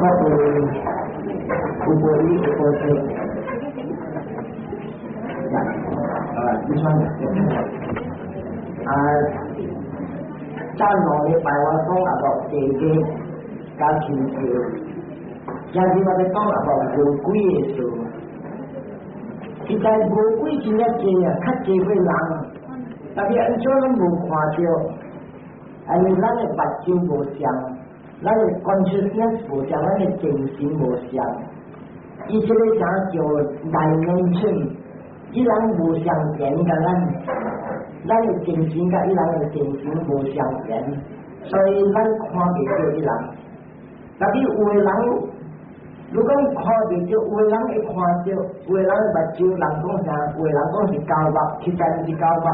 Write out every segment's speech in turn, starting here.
有有無理有無錯。啊，你說啊，早2禮拜我講 about 地獄佮親像，今日我欲講 about 餓鬼的事。實在餓鬼真正濟啊，較濟過人，但是按怎攏無看著，因為咱的目睭無相，咱的 consciousness 無相，咱的精神無相。伊這個啥叫 dimension，伊人無相連佮咱，咱的精神佮伊人的精神無相連，所以咱看袂著伊人。但是有的人，如果看袂著，有的人會看著，有的人目睭人講啥，有的人講是膠目，實在毋是膠目。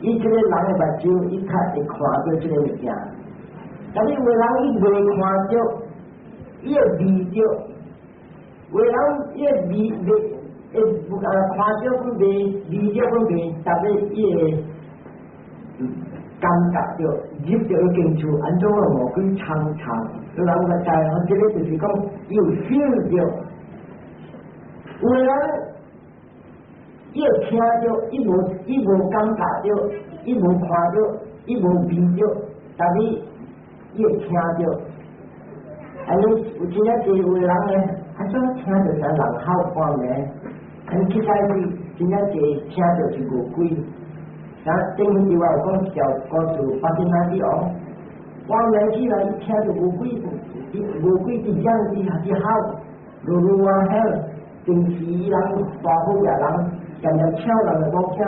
伊這個人的目睭，伊較會看著這個物件。但是有的人伊袂看著，伊會味著。有的人伊會味袂會啊看著閣袂，味著閣袂，但是伊會感覺著入著一間厝，按怎個餓鬼臭臭？有人會知，我這個就是講伊有 feel 著。有的人伊會聽著，伊無感覺著，伊無看著，伊無味著，但是伊會聽著。按呢有真正濟有的人呢，按怎聽著像人哭半暝，按其實是真正濟聽著是餓鬼。像頂一我有講小故事，發生哪裡哦？半暝起來，伊聽著餓鬼，餓鬼佇講佇吼，嚕嚕啊吼，平時伊人大好嘅人，常常搶人的某囝，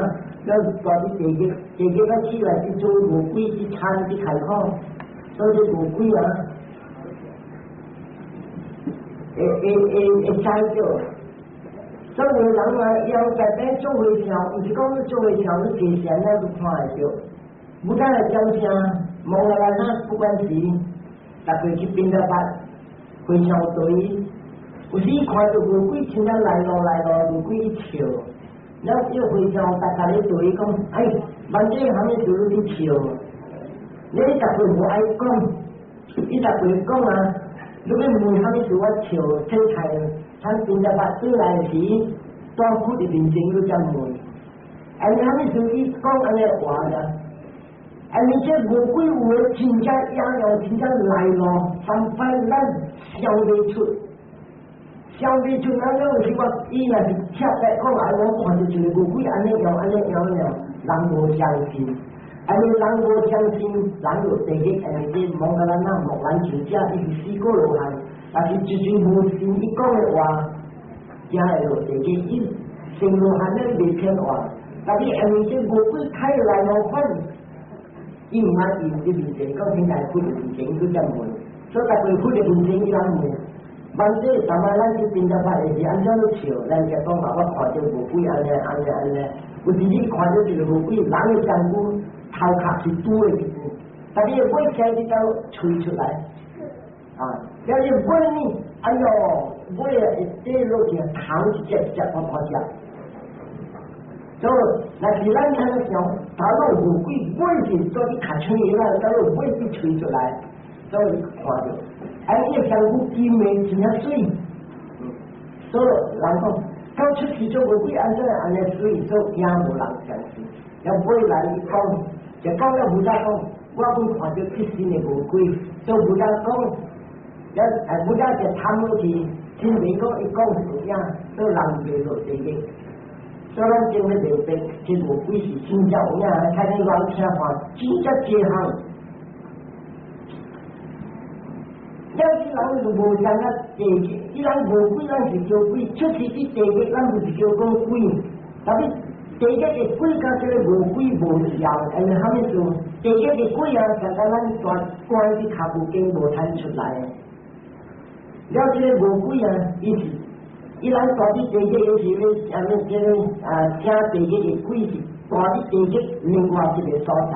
了蹛佇地獄，地獄了起來去做餓鬼，去參去開口，所以這餓鬼啊，會知著。所以有人啊，要在邊做和尚，毋是講你做和尚，你坐禪了就看會著。無單來講聲，無來來那不管是，逐個去擯大巴和尚隊，有時看著餓鬼真正來囉來囉，餓鬼一笑，了這和尚逐家咧對伊講，哎，萬這啥物事你佇笑？你逐個無愛講，伊逐個講啊，你欲問啥物事我笑，洗菜，咱擯大巴轉來時，蹛佛的面前你才問。啊，你啥物事伊講按呢話爾？啊，你這餓鬼有的真正野了，真正來咯，三擺咱想袂出，想袂出，咱了是講，伊若是拆來講來，我看著一個餓鬼按呢樣按呢樣樣，人無相信。啊，你人無相信，人就地獄，按呢這摩訶蘭那木蘭尊者，伊是四果羅漢，但是絕對無信伊講的話，才會落地獄。伊成羅漢咧袂騙話，但是因為這餓鬼太來咯款。伊毋捌用佇面前講，現在佛的面前閣才問，所以逐個佛的面前伊人問，萬這逐擺咱去擯大巴的時，按怎咧笑？咱就講嘛，我看著餓鬼按呢按呢按呢，有時你看著一個餓鬼，人的身軀頭殼是拄的，但是尾起來就吹出來，啊，了伊尾呢，哎喲，尾會跌落去，頭一隻一隻我看只。所以，若是咱按呢想，頭路餓鬼尾是做你較吹啦，頭路尾去吹出來，所以看著，啊，伊的身軀金的真正媠，所以人講，到出世做餓鬼按怎按呢媠，所以驚無人相信。了尾來伊講，就講了菩薩講，我本看著一身的餓鬼，所以菩薩講，了菩薩就參落去，真袂講伊講是有影，所以人袂落地獄。所以咱真欲明白，這餓鬼是真正有影，睇你亂聽話，真正濟項。了這人就無像啊地獄，這人餓鬼，咱是叫鬼，出世佇地獄，咱毋是叫講鬼。但是地獄的鬼佮這個餓鬼無相，因為啥物事？地獄的鬼啊，常常咱關關佇跤步間無通出來。了這個餓鬼啊，伊是。伊人蹛佇地獄，有時咧，啥物這個啊，請地獄的鬼是蹛佇地獄另外一個所在。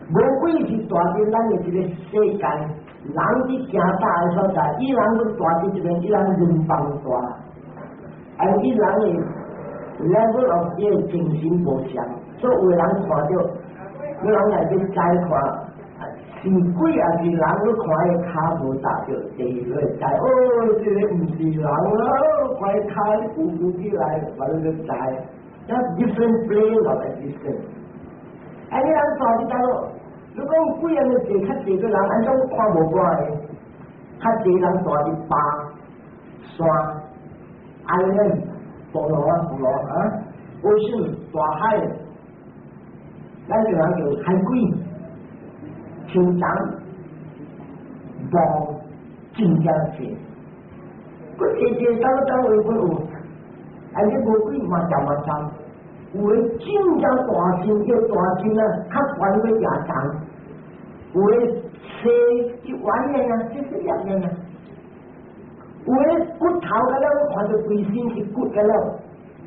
餓鬼是蹛佇咱的這個世界，人佇行大的所在，伊人閣蹛佇這邊，伊人輪房大，啊，伊人的 level of 伊的精神無相，所以有的人看著，有人來欲齋看，死是鬼抑是人，你看伊跤無踏著地，你會知哦，這个毋是人咯，看伊跤鼓鼓起來，完了就知。That's different plane of existence。啊，你人住佇倒落，你講鬼按呢濟較濟個人，按怎看無看的？較濟人住佇巴山、island、部落啊、部落啊，ocean 大海，咱就人叫海鬼。樹叢、望真正濟，佮濟濟倒倒位本有，啊你無鬼嘛就嘛髒，有的真正大身，叫大身啊，較懸過亞當，有的細一丸的啊，這是粒的啊，有的骨頭個了，看到規身是骨個了，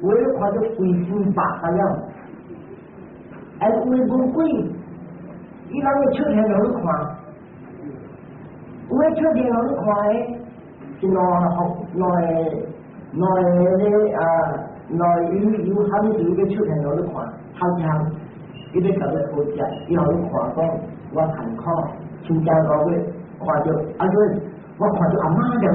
有的看到規身肉個了，啊有的無鬼。伊人會出現予你看，有的出現予你看的，是兩兩個兩個咧啊，兩個有有蝦米事欲出現予你看，頭一項，伊欲共你報食，伊予你看講我艱苦，親像五月看著啊，我看著阿媽了。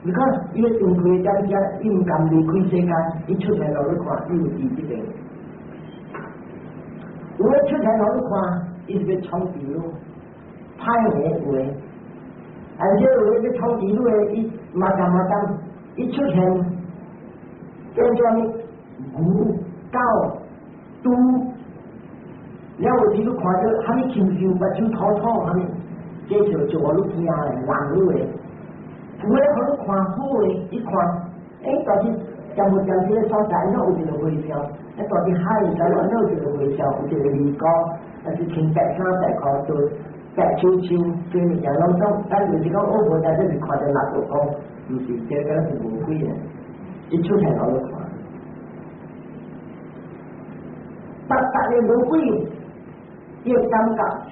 你看伊咧斷開點遮，伊毋甘離開世間，伊出現予你看，伊有佇這邊。有的出現予你看，伊是欲創治愈，歹的話，而且有的欲創治愈的，伊嘛當嘛當，伊出現變做呢牛、狗、豬，了有時你看著蝦米禽獸，目睭凸凸，蝦米，這就做予你驚的，人你的。有的予你看好的，伊看，欸，到底踮無踮這个所在，怎有一个微笑？啊，住佇海內底，怎有一個微笑？有一個魚竿，抑是穿白衫白褲，做白手手，這物件攏總，咱就是講，我無在這是看著蠟燭光，毋是，這個是無鬼的，伊出現予你看。逐逐个無鬼，伊的感覺是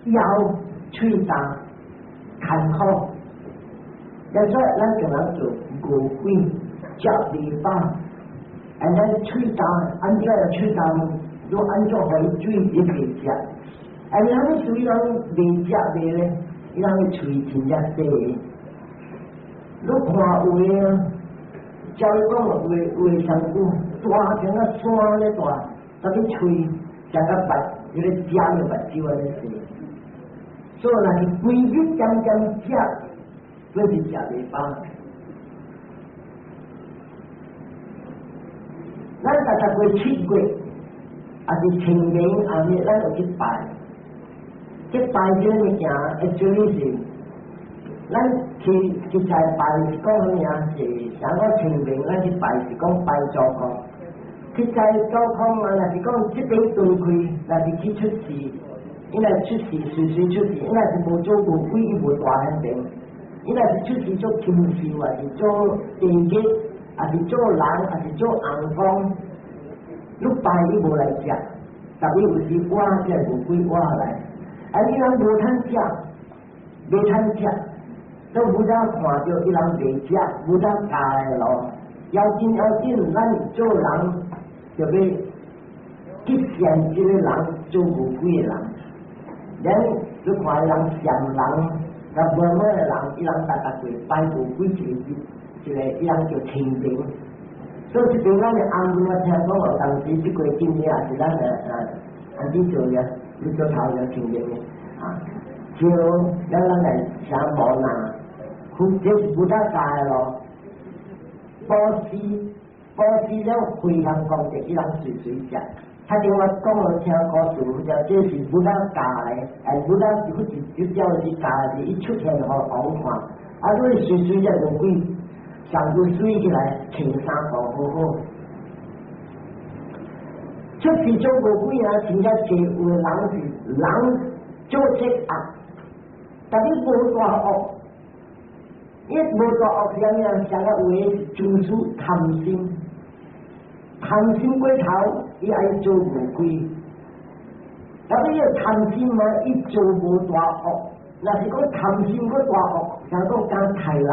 枵、喙焦、艱苦，所以咱叫人做餓鬼，食袂飽。啊，咱喙焦，按怎樣喙焦呢？你按怎予伊水伊袂食？啊，你啥物水人袂食袂咧？伊人的喙真正細。你看有的，照伊講有的有的身軀大成個山咧大，但是喙成個目，迄个尖的目睭按呢細。所以若是規日點點食，本是食袂飽。咱逐逐過七月，抑是清明後日，咱就去拜。去拜這个物件，actually 是，咱去去在拜是講啥物啊？是像講清明，咱去拜是講拜祖公。去在祖公啊，若是講這邊斷開，若是去出事，伊若出事，隨隨出事，伊若是無做餓鬼，伊無大漢病。伊若是出世做禽獸，抑是做地獄，抑是做人，抑是做尪公，你拜伊無來食，特別有時活這餓鬼活來，啊伊人無通食，袂通食，都無得看著伊人袂食，無得教的咯。要緊要緊，咱做人就欲吉善這个人做餓鬼的人，咱你看伊人善人，甲無乜的人，伊人逐逐過拜餓鬼一個日，一個伊人叫清明。所以這邊咱的翁囡仔聽講哦，當時這個今年也是咱的啊，安怎做呢？你做頭就清明的啊，就咱咱來寫無難，這是不得教的咯。布施布施了回向功德，伊人隨隨食。他另外講予聽故事，就這是不得教的，哎，不得是一條是教的，伊出現予王看，啊，你隨隨食餓鬼，上就水起來，穿衫褲好好。出世做餓鬼啊，真正濟有的人是人做這惡，但你無大惡，伊無大惡是啥物啊？像個有的是自私貪心，貪心過頭，伊愛做餓鬼。但你貪心嘛，伊做無大惡。若是講貪心閣大惡，像講敢刣人，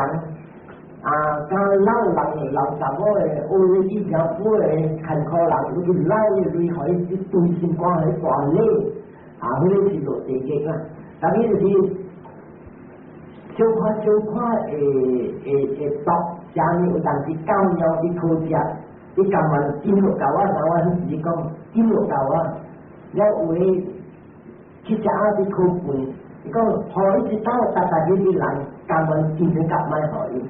啊，敢摟人摟查某的，學伊條婦的艱苦人，你去摟伊鐳，予伊一堆心肝予伊大禮，啊，啊，彼個是落地獄啊。但係就是小可小可會毒，啥物有當時狗貓佇討食，你甘願進落狗仔，我彼時講進落狗仔，了有的去食仔佇討飯，伊講予伊一道逐逐日日來，甘願進去夾莫予伊。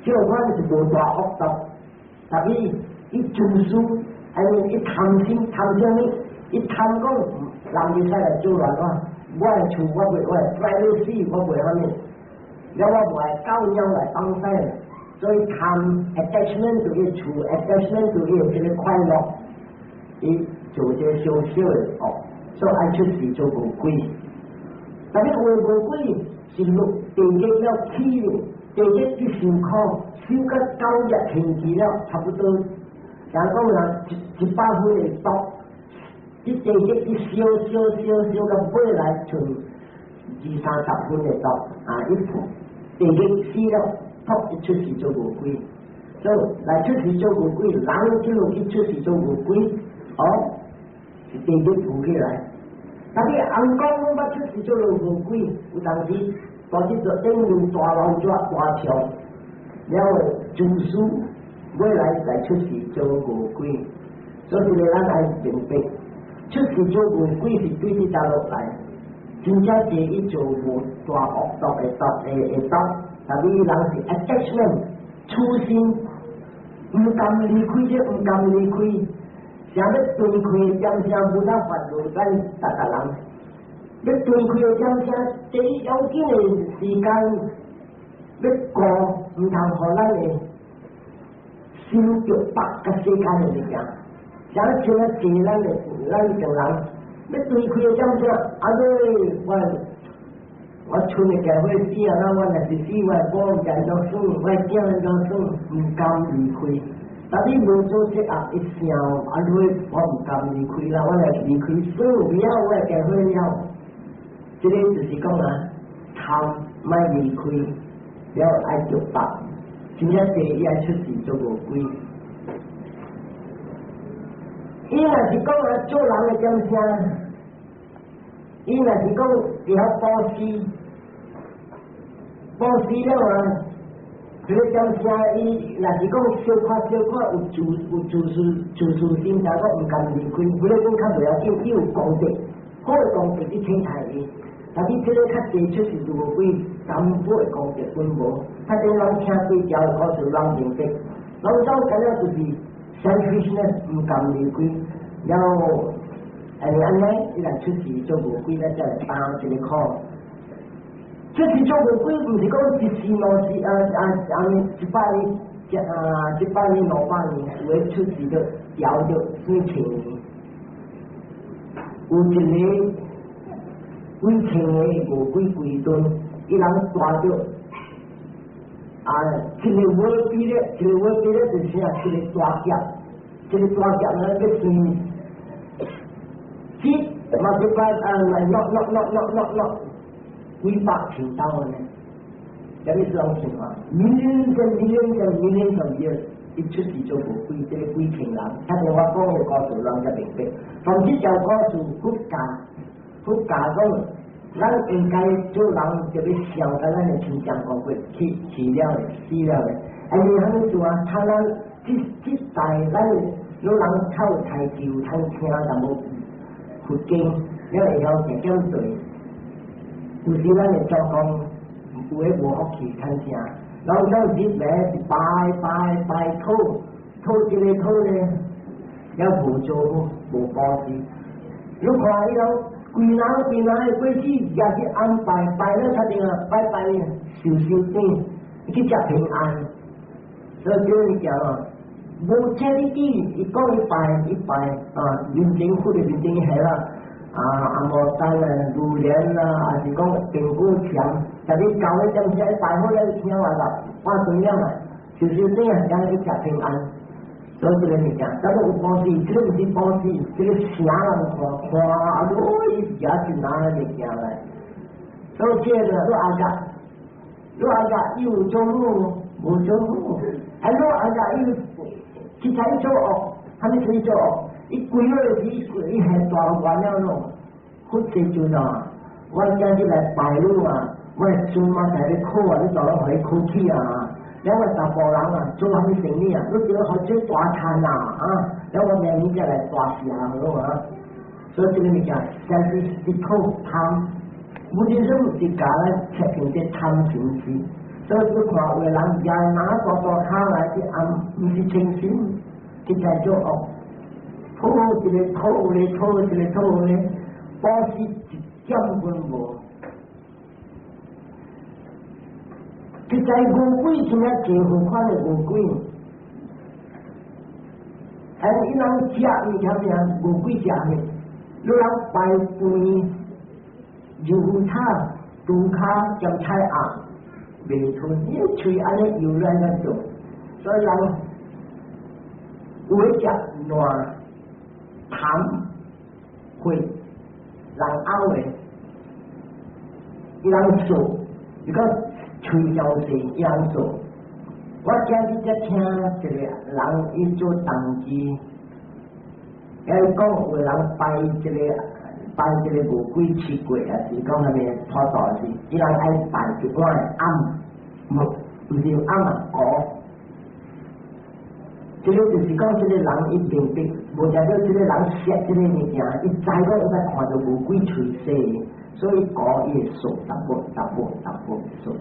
這個款是無大惡毒，但是伊自私，啊伊貪心貪啥物？伊貪講人會使來做亂我，我的厝我袂我的 privacy 我袂啥物，了我無愛狗貓來放屎，所以貪 attachment to 伊厝，attachment to 伊這個快樂，伊做這個小小的惡，所以愛出世做餓鬼。但是有的餓鬼是落地獄了起的。地獄去受苦，受到九日天氣了，差不多，像講人一百分的毒，這地獄一燒燒燒燒到尾來剩二三十分的毒，啊！一地獄死了，噗一出世做餓鬼，所以來出世做餓鬼，人一路去出世做餓鬼，哦，是地獄浮起來。但是尪公攏捌出世做餓鬼，有當時。大這個頂面大老蛇大象，了後自私未來來出世做餓鬼，所以咧咱愛明白，出世做餓鬼是對佇倒落來，真正濟伊做無大惡毒的毒的的毒，但是伊人是 attachment 痴心，毋甘離開這，毋甘離開，想欲斷開點聲無得法度，咱逐逐人。欲斷開的點聲，第一要緊的時間，欲顧毋通予咱的心著縛佮世間的物件，像像啊濟咱的咱種人，欲斷開的點聲，啊對，我厝的家伙死啊，那我若是死，我某毋知怎算，我囝按怎算，毋甘離開。但你無做這啊，一想，啊對，我毋甘離開啦，我若離開算了，我的家伙了。這個就是講啊，貪莫離開，了愛著縛，真正第一愛出世做餓鬼。伊若是講啊，做人的點聲，伊若是講會曉布施，布施了啊，這個點聲，伊若是講小可小可有自私自私心，就講毋甘離開，彼個講較袂要緊，伊有功德，好的功德去請代伊。但是這個較濟出世做餓鬼，根本的功德本無。較濟攏聽幾條故事，攏明白。攏總感覺就是 selfishness 毋甘離開，然後按呢，伊來出世做餓鬼，咱才會擔一個苦。出世做餓鬼，毋是講一世兩世啊啊啊！100年，啊100年200年，有的出世就調著幾千年。有一個幾千個餓鬼歸陣，伊人帶著啊，一個尾比咧，一個尾比咧就是啥？一個大劫，一個大劫呢，欲算，幾嘛一百啊，來落落落落落落幾百千道呢？這個是啷算啊？Millions and millions and millions of years，伊出世做餓鬼，這個幾千人，聽見我講的故事，人才明白。從這條故事，佛教佛教講，咱應該做人就欲想佮咱的親像講過去去了的，死了的。啊，伊按呢做啊？他咱這這代咱老人較有才智，有通聽淡薄佛經，了會曉定點對。有時咱的祖公有的無福氣通聽，然後當時來是拜拜拜討討這個討咧，了無做好，無布施。你看伊人規人規人的過去也是安排拜了確定啊，拜拜受受頂去食平安。所以這個物件啊，無這你伊講伊拜伊拜啊，認真佛的認真下啦。啊，阿摩丹啊，如蓮啊，還是講蘋果牆，但你教的點聲拜好了，聽話啦，半頓了啊，就是這樣講去食平安。所以這個物件，但是有布施，這個毋是布施，這個啥人看看啊，伊也是拿物件來。所以這個你阿甲，你阿甲伊有做好，無做好，啊你阿甲伊其實伊做惡，啥物事做惡？伊規個是伊伊係大願了咯。佛世尊啊，我今日來拜你啊，我孫媽在咧考啊，你就攏予伊考起啊。了我查埔人啊，做啥物生意啊，你叫予做大餐啊，啊，了我明年才來大食好啊。所以這個物件，selfish 是靠貪，無論是教咱切斷這貪嗔痴。所以你看有的人也拿大大跤來去按，毋是清心，去在做惡，討一個討咧，討一個討咧，布施一點分無。實在餓鬼啥物濟好款的餓鬼，哎，伊人食物件啥？餓鬼食咩？你人拜飯、油塔、豬跤兼菜鴨，袂吞，伊喙按呢油軟來做，所以人有的食爛痰血，人嘔的，伊人做，伊講喙較細，伊人做。我今日才聽一個人伊做童乩，伊講有人拜一個餓鬼七月，還是講啥物普渡時，伊人愛拜一碗餡，無毋是餡啊，糊。這個就是講這個人伊明白，無代表這個人食這個物件，伊知講伊捌看著餓鬼喙細，所以糊伊會掃淡薄淡薄淡薄掃。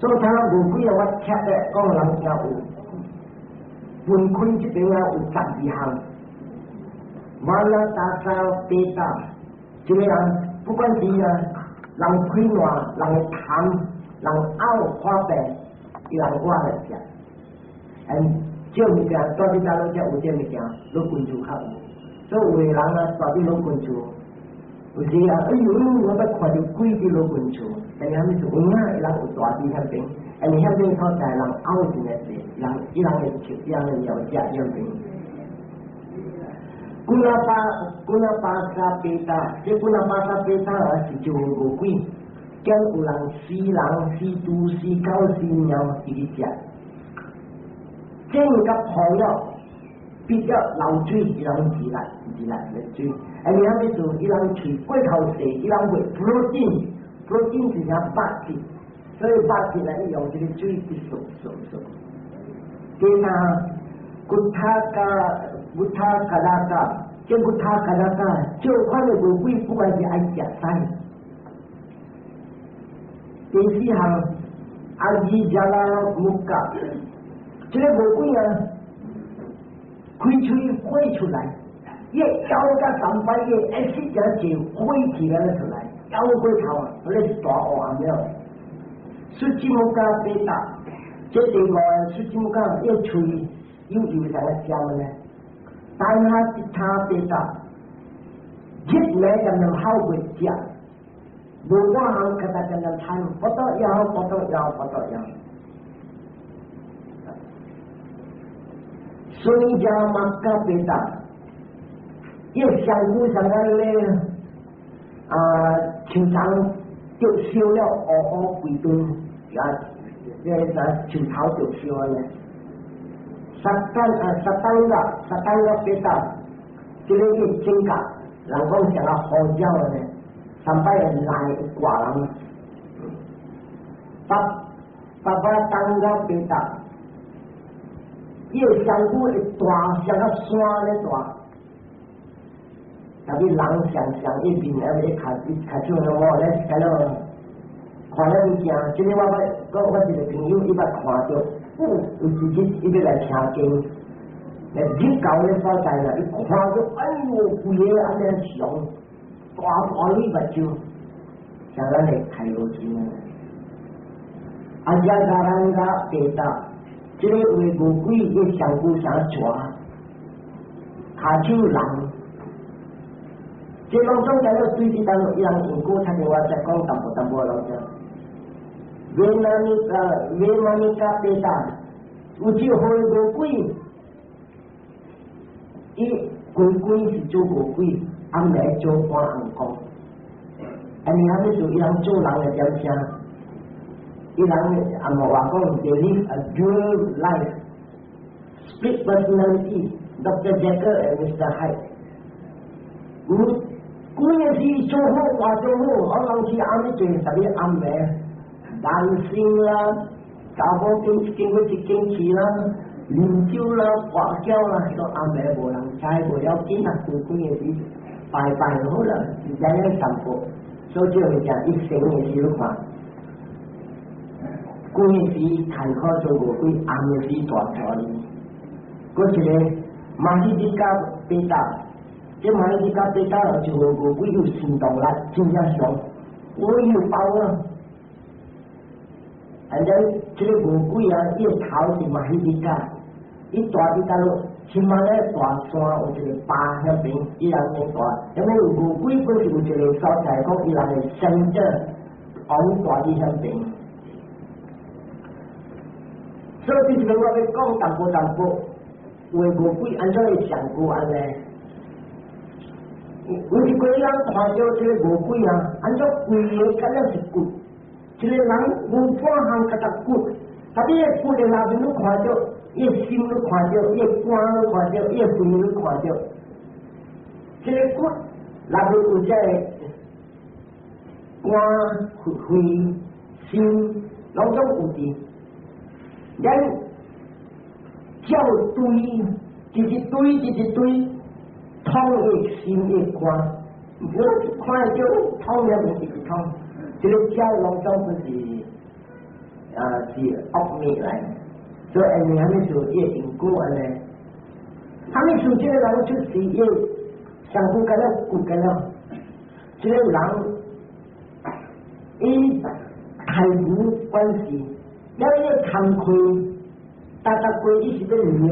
所以聽講餓鬼啊，我聽咧講人聽有分開這邊啊有12項，完了大嫂八大，這個人不管是啊，人開爛，人痰，人嘔破病，伊人我來食。嗯，這物件蹛佇大陸才有這物件，老君厝較有。所以有的人啊，蹛佇老君厝，有時啊，哎喲，我捌看著鬼佇老君厝，但是啥物事？有影伊人有蹛佇遐邊，因為遐邊所在人嘔真濟，人伊人會食，伊人會了解遐邊。古那巴古那巴沙貝達，這古那巴沙貝達啊是就餓鬼，見有人死人、死豬、死狗、死貓佇去食。整個破了，比較流水，伊人自來自來來水。啊，你啥物做？伊人喙過頭細，伊人會 protein，protein 是啥肉質，所以肉質來用這個水去掃掃掃。第三，骨他加骨他卡拉加，這骨他卡拉加，這款的餓鬼不管是愛食啥。第四項，阿伊加拉木卡。這個餓鬼啊，開喙火出來，伊咬甲三擺，伊一時就火起來出來，咬過頭啊，那是大惡暗了。術士木加八達，這第五個術士木加，伊喙有油啥個嚼呢？但下一他八達，日暝就能好過食，無我行，可他就能貪，不得要，不得要，不得要。所以叫馬卡貝達，伊香菇上個咧，啊，樹叢就燒了烏烏規頓，啊，這個啥樹頭就燒咧。撒旦啊，撒旦個，撒旦個貝達，這個是真假，人講像個胡椒呢，三擺來掛人。巴巴巴當個貝達。伊個香菇會大，像個山咧大，特別人想想一邊啊，一看一看像我咧，睇了看了物件，這個我捌，我我一個朋友伊捌看著，有一日伊欲來聽經，來入教咧所在啦，伊看著，哎喲，規个按呢上，大大蕊目睭，像咱的開羅錢啊，阿遮加咱個白達。這個話餓鬼伊香菇啥蛇，跤手人，這攏總在了對佇當中，伊人因果，聽我再講淡薄淡薄攏講。維那尼卡維那尼卡貝達，有一回餓鬼，伊規規是做餓鬼，暗暝做半暗光。啊，你啥物做？伊人做人的點聲？伊人阿無話講，they live a dual life, split personality, Dr. Jekyll and Mr. Hyde。有幾規個時做好話做好，我人是暗暝做特別暗暝，男性啦，查某經經過一間去啦，啉酒啦，跋筊啦，個暗暝無人知，無要緊啦，規個時拜拜就好啦，而家咧散步，所以這個講一生的時看。規時坎坷做餓鬼，暗暝時大條哩。閣一個馬希迪加貝達，這馬希迪加貝達就餓鬼有行動力，真正強，我有包啊。反正這個餓鬼啊，伊個頭是馬希迪加，伊蹛佇佗落，起碼咧大山有一個壩遐邊，伊人咧蹛，因為餓鬼本是有一個所在，講伊人的生長王蹛佇遐邊。所以這個我欲講淡薄淡薄，有餓鬼按怎會上過按呢？有一個人看著這個餓鬼啊，按怎規个敢若是骨，一個人無半項較達骨，特別骨的內面你看著，伊的心你看著，伊的肝你看著，伊的肺你看著，這個骨內面有這個肝、肺、心，攏總有佇。咱照對，一一堆一一堆，通伊心伊肝，我看會著通了毋是一通，這個鳥攏總不是啊是惡物來，所以因為蝦米事伊會因果按呢？蝦米事這個人出世伊上苦敢若骨敢若，這個人伊太無關係。了伊個工課，逐逐過伊是欲留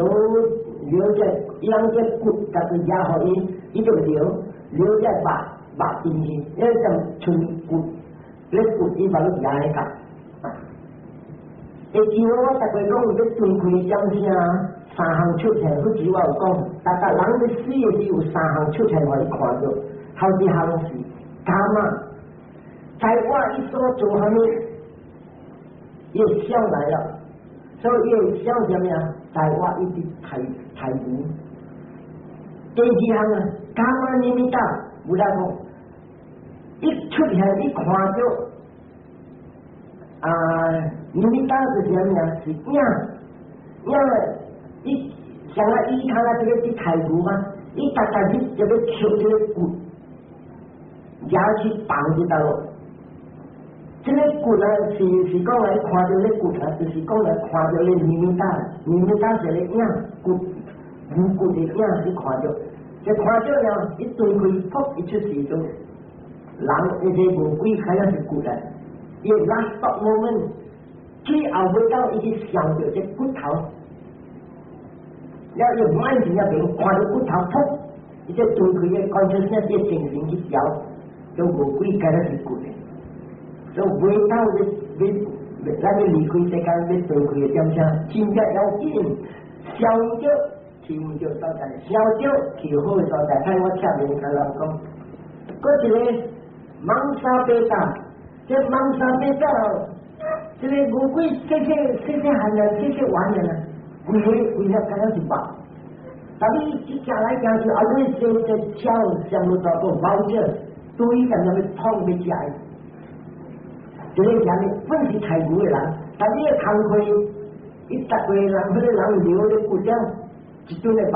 留這養這骨，逐個壓予伊，伊就留留這肉肉進去，那種剩骨，那骨伊把你壓起來。會記我逐個講欲斷開點聲，三項出現，好似我有講，逐逐人欲死的時有三項出現，予伊看著，頭一項是 kamma，在我伊所做蝦米？伊會想來了，所以伊會想啥物啊？在我一直刣刣牛。第二項啊，kamma nimitta，有人講，一出現一看著，啊，nimitta 是啥物啊？是影，影，伊像啊，伊看啊，這個去刣牛嘛，伊逐逐日就欲抾這個骨，舉去放佇佗落。這個骨啊，是是講來看著咧骨啊，就是講來看著咧 nimitta，nimitta 是咧影骨，無骨的影你看著，這看著了，一斷開，噗，一出世就人，那個餓鬼開始是骨啊，伊 last moment 最後尾到伊去想著這骨頭，了伊滿前一邊看著骨頭，噗，伊這斷開的 consciousness 這精神去調，就餓鬼開始是骨的。所以未到欲欲，咱欲離開世間，欲斷開的點聲，真正要緊，想著去毋著所在，想著去好的所在。睇我前面共人講，閣一個 mamsa peta，這 mamsa peta，這個餓鬼細細細細漢人，細細玩的啦，規个規個敢若是肉。但伊一食來行去，啊，你這這鳥上路大個貓者，對咁樣欲創欲食。這個人本是刣牛的人，但伊個工課，伊逐個人彼個人留咧骨了，一頓的肉，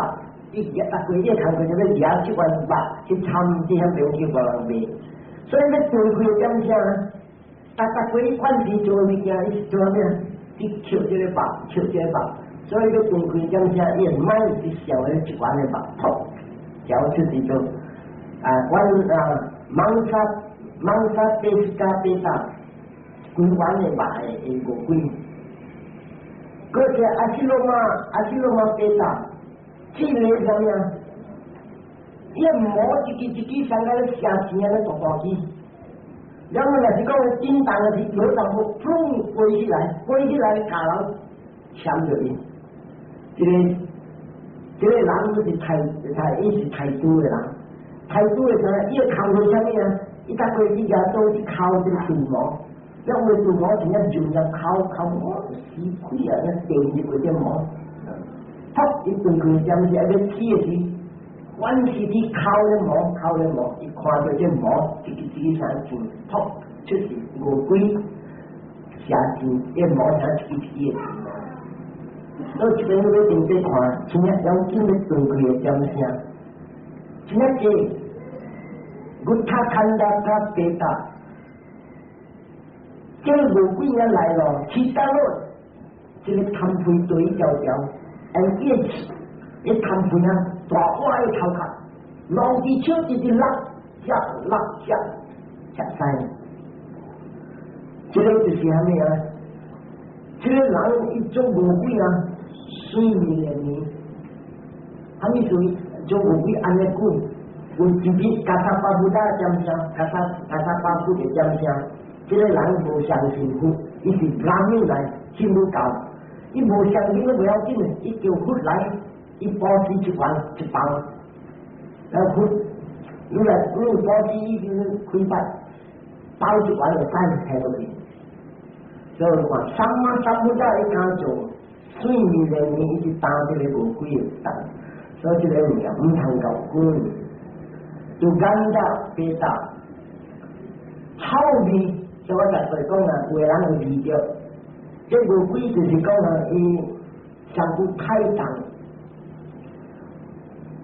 伊逐個伊個工課就欲掠這款肉去參佇遐邊去予人賣，所以欲斷開點聲，逐逐個伊款時做物件，伊是做啥物？去抾這個肉，抾這個肉，所以欲斷開點聲，伊會賣去想彼一款的肉，噗，嚼出去做啊，阮啊，mamsa mamsa pesika peta。規碗的肉的餓鬼，閣是 asiloma asiloma peta，這個啥物啊？伊毛一支一支像個咧寫錢按呢大大支，然後若是講震動的是有淡薄，砰飛起來，飛起來共人攕著伊。這個這個人是刣刣，伊是刣豬的人，刣豬的時陣，伊會工課啥物啊？伊逐過去舉刀去摳這個豬毛。因為豬毛真正就入摳摳毛死虧啊！那電入去這毛，噗！伊斷開點是愛欲死的時，阮是去摳咧毛，摳咧毛，伊看看著這毛一支一支啥錢，噗出是餓鬼寫錢，這毛啥一支一支的錢。所以這邊你定在看，真正要緊咧斷開的點聲，真正濟， Guṭṭhakhandhaka peta，這個餓鬼一來咯，起得咯，這個貪皮對條條，按一一貪皮啊，大碗的頭殼，兩隻手直直落，食落食食晒。這個就是啥物啊？這個人一做餓鬼啊，水面的面，啥物水做餓鬼按呢講？有一日 Kassapa Buddha 點聲，Kassapa 佛的點聲，這個人無相信佛，伊是 Brahmin 來信佛教，伊無相信都不要緊，伊叫佛來，伊布施一環一棒，然後佛，你來你布施已經開發，包一環就使提落去。所以話 Sammasambuddha 伊敢做，水面連面一直擔這個餓鬼的擔，所以這個物件毋通𠢕滾。Dugandha peta，臭味，所以我才會講啊，有的人會聞著，這餓鬼就是講啊，伊身軀太重，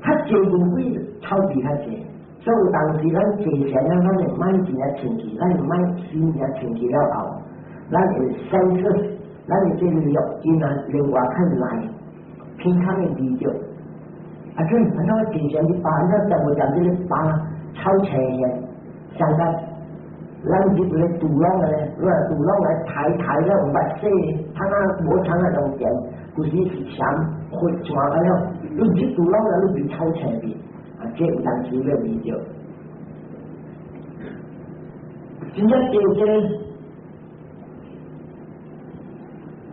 較濟餓鬼臭味較濟，所以有當時咱坐禪啊，咱會莫真正清氣，咱會莫心真清氣了後，咱會 senses，咱會這個六根啊，另外較內，偏較會聞著。啊，這反正我坐禪去扒，咱全部將這個扒臭青的，上個咱入來肚籠咧，你話肚籠來抬抬了毋捌洗，他那無穿那種電，有時是鹹血傳了，你入肚籠了，你變臭青味，啊，這有當時要聞著。真正對這個，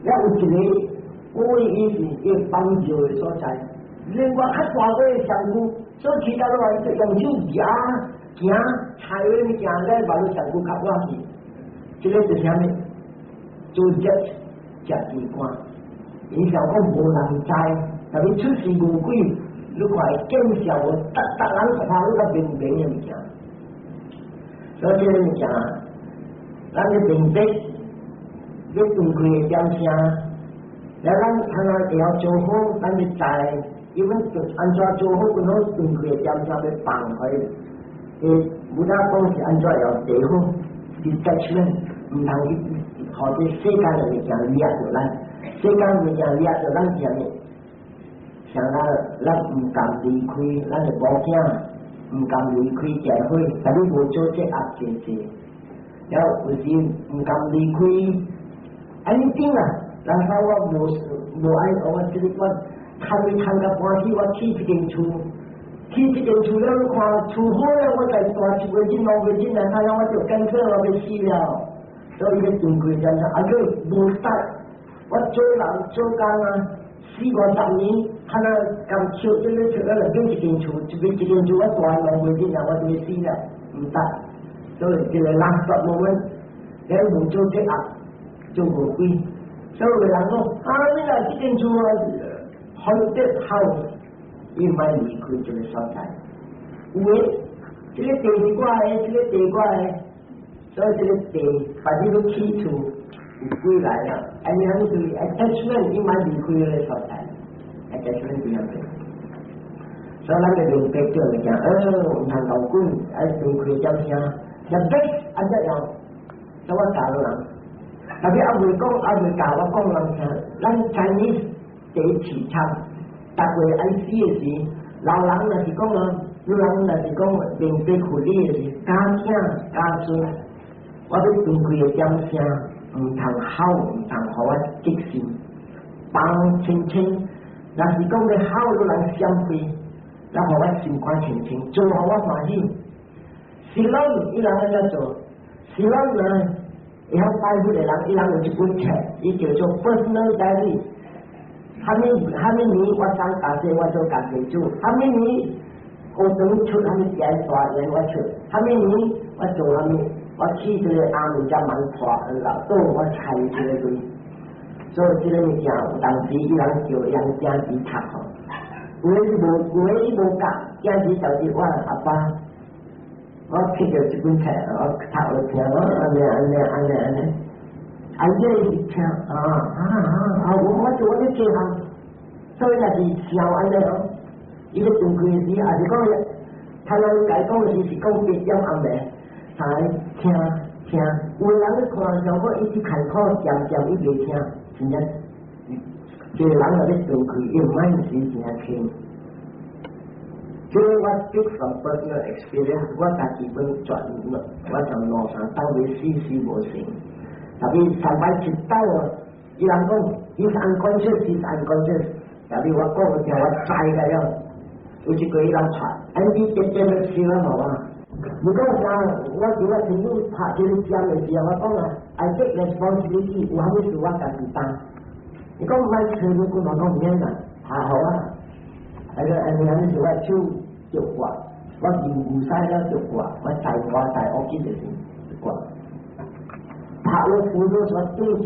也有一個，我伊是一個幫助的所在。另外較大個的身軀，所以其他都話用手舉行，踩的物件咧，把你身軀較活去。這個就是啥物？做食食機關，伊想講無人知，特別出事餓鬼，你看會見笑無？逐逐人看你較明明的物件。所以這個物件，咱咧明白，你斷開的點聲，了咱通通會曉做好，咱就知。因為按怎做好，阮好斷開的點聲欲放開。Buddha 講是按怎要做好，detachment，毋通去予這世間的物件掠著咱，世間物件掠著咱是啥物？像咱咱毋甘離開咱的某囝，毋甘離開社會，但你無做這壓濟濟，了有時毋甘離開，anything 啊，然後我無無愛我這個我。趁伊趁甲歡喜，我起這間厝，起這間厝了，你看厝好了，我再大一月進2月進來，他讓我就乾脆我欲死了。所以伊斷開點聲，啊個無得，我做人做工啊，四五十年，看啊共笑這個笑了，買一間厝，一買一間厝，我大2月進來，我就欲死了，毋得。所以這個 last moment，你無做這壓，做餓鬼。所以有人講，啊，你來這間厝啊！Haunted house，伊莫離開這個所在。有的，這個地是我的，這個地我的，所以這個地，反正都起厝有鬼來了。按呢就是 attachment，伊莫離開這個所在。attachment 這樣子。所以咱個明白這物件，毋通𠢕滾，愛斷開點聲，the best 按怎樣？所以我教人，特別猶未講，猶未教我講人聽，咱 Chinese 第一市場，逐月愛死的時，老人若是講啊，老人若是講明白佛理的時，家囝家孫，我欲斷開的點聲，毋通吼，毋通予我激心，放清清。若是講欲吼，你人閃開，然後我心肝清清，做予我歡喜。是攏伊人按怎做？是攏呢？會曉拜佛的人，伊人有一本冊，伊叫做 personal diary。蝦米蝦米年我生家姐，我做家己主；蝦米年學堂出蝦米錢大錢我出；蝦米年我做蝦米，我起這個阿門才蠻破老倒我拆這個鐳。所以這個物件有當時伊人叫養囝兒讀吼，有的伊無，有的伊無教，囝兒就是我阿爸。我聽著這本冊，我讀落聽，我按呢按呢按呢按呢，啊這是聽啊啊啊！我做我咧做項，所以若是笑按呢哦，伊咧斷開時，也是講，他人解講時是講8點暗暝，才聽聽，有的人咧看上講伊只開口漸漸伊袂聽，真正，這個人若咧斷開，伊mind是真正清。這個我 speak from personal experience，我家己本轉，我從兩三當未死死無成，特別三擺一道，伊人講伊是 unconscious，伊是 unconscious，特別我講的聽我知個了，有一個伊人傳，安尼點點的笑無啊？你講啥？我叫我朋友拍這個針的時候，我講啊，I take responsibility，有啥物事我家己擔。你講莫吹你講我講毋免啦，還好啊。那個安尼安尼是我手就掛，我牛牛屎了就掛，我在我在屋企就是掛。拍了輔助說對去，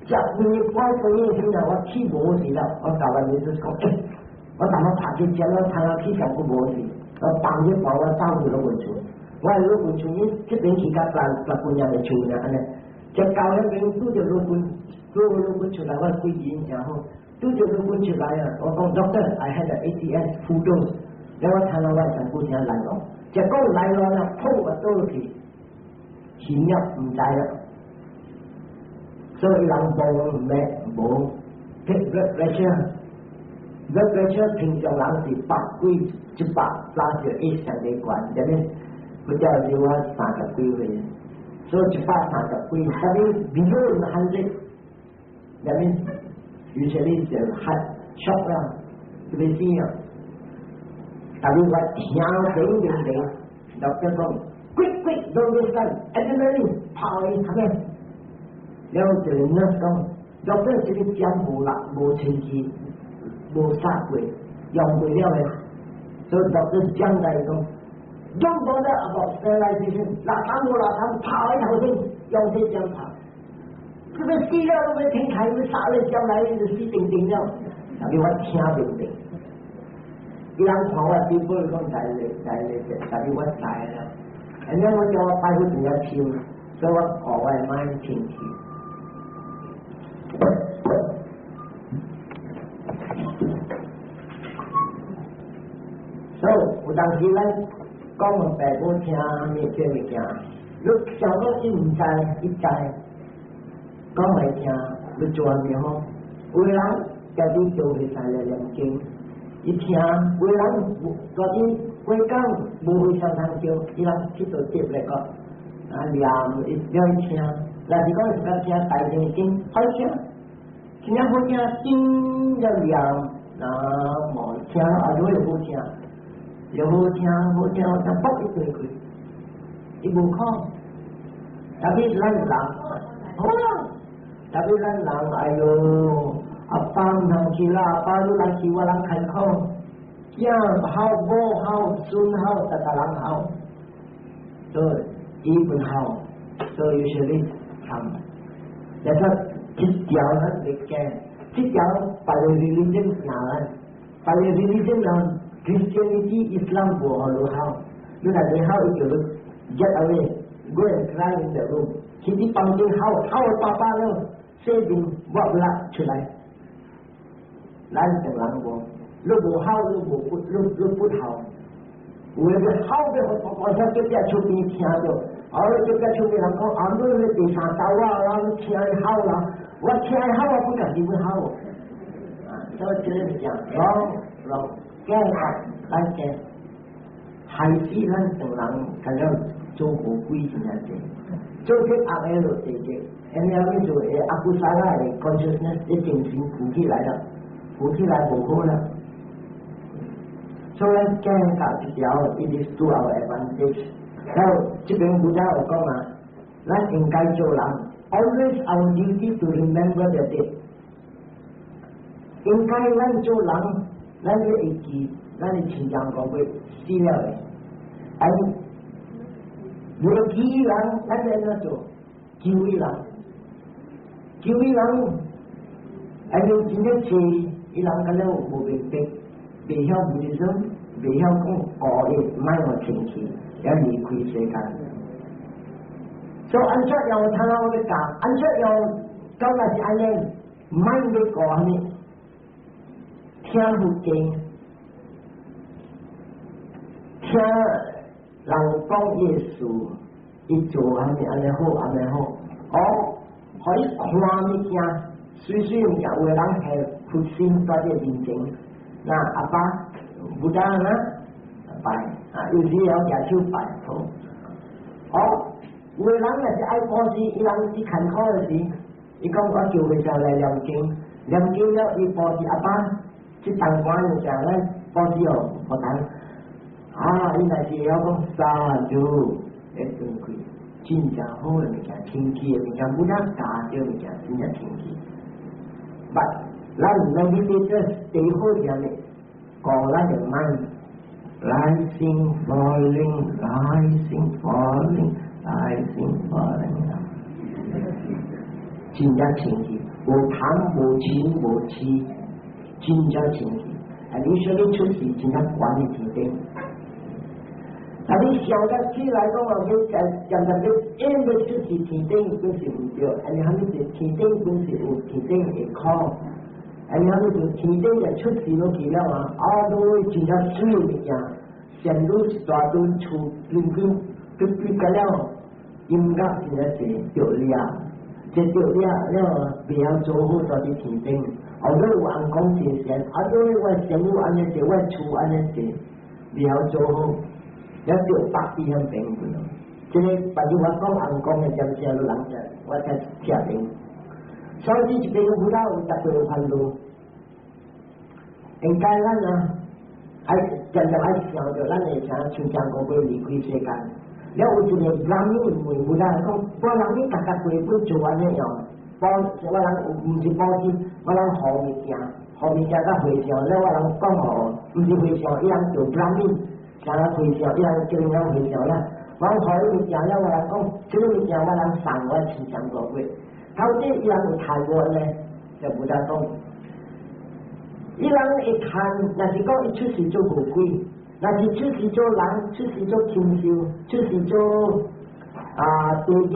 食飯我半夜時啊，我氣無事啦，我教完你就是講，欸，我淡仔拍去食了，通啊去上佫無事，我放一包我走去老君厝，我老君厝伊這邊去甲十十幾年的厝呢，按呢，食到彼邊拄著老君，拄老君出來，我幾人誠好。拄著老君出來啊！我講 doctor，I had a ATS full dose，了我聽到我上古聲來咯，一講來咯啦，砰我倒落去，心了毋知啦，所以人無咩無 take blood pressure，blood pressure 平常人是百幾138上低懸，這邊不叫就我三十幾歲，所以130幾，但是 below 100，這邊。usually 就 heart shock 啦，特別是啊，特別我聽頂頂頂，doctor 講，quick quick don't waste time，adrenaline 跑去他咩？了後就 nurse 講，doctor 這個針無力無清氣，無殺過，用過了的，所以 doctor 講來講，don't bother about sterilization，垃圾無垃圾跑去頭先，用這針跑。這個死了都欲停開，欲殺咧將來就死定定了。特別我聽明白，伊人看我底部講大咧大咧，特別我知啦。按呢我叫我擺好真正深，所以我顧我的mind 清氣。所以有當時咱講父母聽咩這物件，你想講伊毋知，伊知。講來聽，你做咩好？有的人家己做會使來念經，伊聽；有的人家己過工無會常常叫，伊人去做接來講，啊念伊了去聽。若是講是講聽大乘經，好聽，聽好聽，經了念，啊無聽啊，愈會好聽，又好聽好聽好聽，卜一對開，伊無講，特別咱人，好啊。特別咱人，哎喲，阿爸毋通去啦，阿爸你來去我人艱苦，囝好，某好，孫好，逐逐人好，所以伊本好，所以有時你參，也說這條咱會驚，這條別个 religion 行咱，別个 religion 人 Christianity、Islam 無予你好，你若你好，伊就你 get away，go and cry in the room，去佇房間嚎嚎爸爸了。洗面抹力出來，咱唐人無，你無好，你無不，你你不好，有的要好要予大大聲隔壁厝邊聽著，啊，隔壁厝邊人講，啊，你咧第三兜啊，我聽伊吼啦，我聽伊吼，我不家己欲吼，啊，所以這個物件，攏攏驚啊，咱驚，害死咱唐人，敢若做魔鬼真正濟，做這惡的就濟濟。因為做 akusala 的 consciousness 的精神浮起來了，浮起來無好了。所以驚教這條，it is to our advantage。然後這邊佛家有講啊，咱應該做人，always our duty to remember the dead。應該咱做人，咱要會記，咱的親像講過死了的，啊，無記人，咱要按怎做？救伊人。救伊人，哎呦，真正濟，伊人敢若無明白，袂曉醫生，袂曉講國語，莫予清氣。要離開世間。所以按怎樣他我咧教，按怎樣講若是按呢，莫欲顧啥物，聽佛經，聽人講伊的事，伊做啥物按呢好，按呢好，哦，予伊看物件，媠媠物件，有的人係佛心蹛佇面前，那阿爸不得啊，拜啊，有時會舉手拜好，哦。有的人若是愛布施，伊人伊艱苦的時，伊講我叫和尚來念經，念經了伊布施阿爸，這當官的時候咱布施哦，無同啊，伊若是會曉講 sadhu 會斷開，真正好的物件，清氣的物件，不咱教這物件真正清氣。But 咱 meditate 最好是啥物？顧咱的 mind，rising falling rising falling。Rising falling，真正清氣，無貪無嗔無痴，真正清氣。啊，你說你出世真正懸佇天頂，啊，你想得起來講話，你漸漸漸欲應欲出世天頂，本是毋對。啊，你蝦米是天頂本是有天頂會苦，啊，你蝦米是天頂就出世落去了啊？啊，都真正媠物件，陷入一大堆厝，邊邊。佢佢個了，音樂真正是著掠，這著掠了，袂曉做好蹛佇天頂。後尾有翁公真善，啊，對我生母按呢濟，我厝按呢濟，袂曉做好，了著百佇遐邊去咯。這個別日我講翁公的點聲，人才我才聽明。所以這邊有老有特別有煩惱，應該咱啊，愛常常愛想著咱會啥像張國輝離開世間。了有一個人問有人講，我人你逐逐過本做按呢樣，布我人毋是布施，我人予物件，予物件佮和尚，了我人講予，毋是和尚，伊人做 Brahmin，啥和尚，伊人叫𪜶和尚啦。我予伊物件了，我人講，這個物件我人送我親像過過。頭底伊人有趁無呢？就無得講。伊人會趁，若是講伊出世做餓鬼，若是出世做人，出世做禽獸，出世做啊地獄，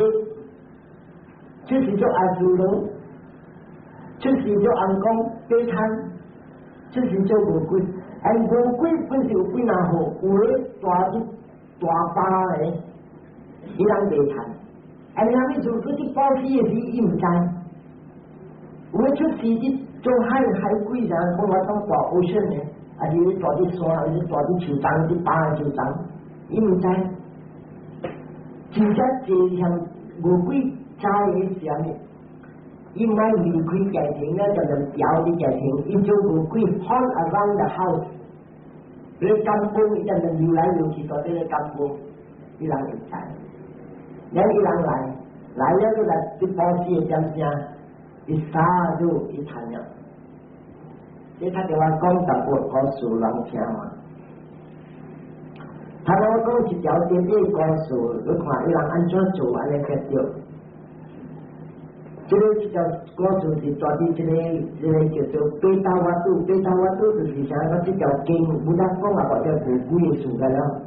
出世做阿修羅，出世做翁公地攤，出世做餓鬼。哎，餓鬼本是有幾若號，有咧大啲大巴的，伊人袂趁。哎，你啥物做？佢啲布施的時，伊毋知。有咧出世啲做海海鬼人，講我當大 ocean 的，還是蹛佇山，還是蹛佇樹叢，佇巴樹叢，伊毋知。真正濟像餓鬼知的是啥物？伊莫離開家庭了，就能調佇家庭。伊做餓鬼 haunt around the house，你 kampung 伊就能游來游去，蹛佇咧 kampung，伊人會知。了伊人來，來了就來佇布施的點聲，伊 sadhu 伊趁了。這他就話講淡薄故事人聽嘛。他我講一條短短故事，你看伊人按怎做按呢較對。這個這條故事是蹛佇這個叫做貝達瓦杜，貝達瓦杜就是啥？講這條經，佛陀講啊，或者無鬼的事個了。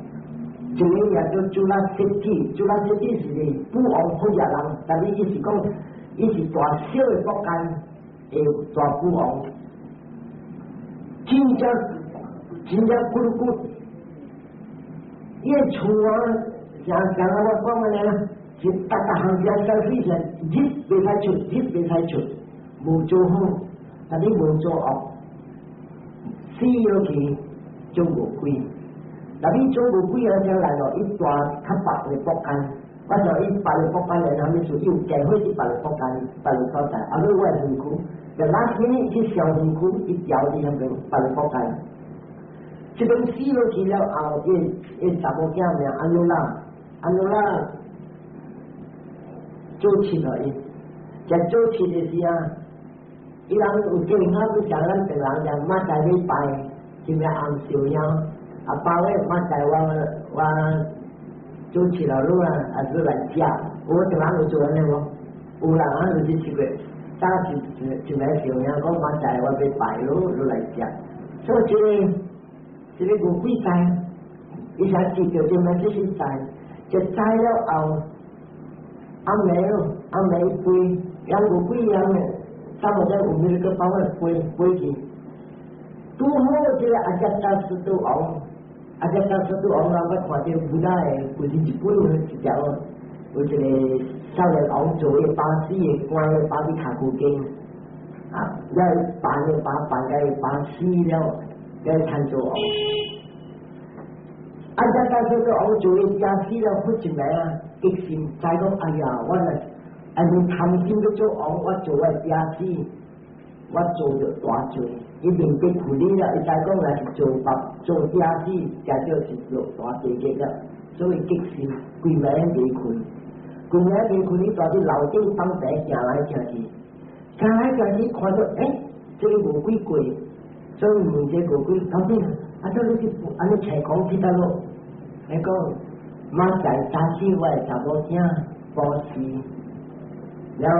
一個也叫朱拉設計，朱拉設計是富王富野人，但是伊是講，伊是大小的國間的大富王，真正真正骨骨，伊的厝啊，像像我講的呢，是逐逐項只消費者，入袂使出，入袂使出，無做好，但你無做惡，死落去做餓鬼。但你做餓鬼啊，才來咯，伊蹛較別的國間，我想伊別的國間來，啥物事？伊有機會去別的國間，別的所在，啊，你我的身軀，就那天去小身軀，伊調佇彼邊別的國間。這邊死落去了後，伊伊查某囝名安努拉，安努拉做七予伊，在做七的時啊，伊人有見我不像咱別人講，明仔禮拜，是咩紅燒樣？阿爸咧，明仔我我做七了路啊，啊你來食，我這人有做按呢無？有人啊，就是七月，早就就來燒樣，講明仔我欲拜路，你來食。所以這個這個餓鬼知，伊才知道這物這是知，就知了後，暗暝咯，暗暝飛，人無幾樣嘅，差不多有咪個包去飛飛去。拄好這個阿遮達斯都王，阿遮達斯都王，我看到古代的，就是日本有一條，有一個少年王做的巴士的關的巴士卡古經，啊，了扮的把扮個巴死了，了參做王。阿遮達斯都王做的巴死了，不一名啊，激心知講，哎呀，我若按呢貪心欲做王，我做我的死，我做著大罪。伊明白苦理了，伊知講若是做白做假死，假叫是落大地獄了。所以激心規暝袂睏，規暝袂睏，伊蹛佇樓頂放茶行來行去，行來行去看到，欸，這个餓鬼過，所以問這個餓鬼，到底啊，這你是按呢揣講去佗落？伊講，明仔早起我的查某囝布施，然後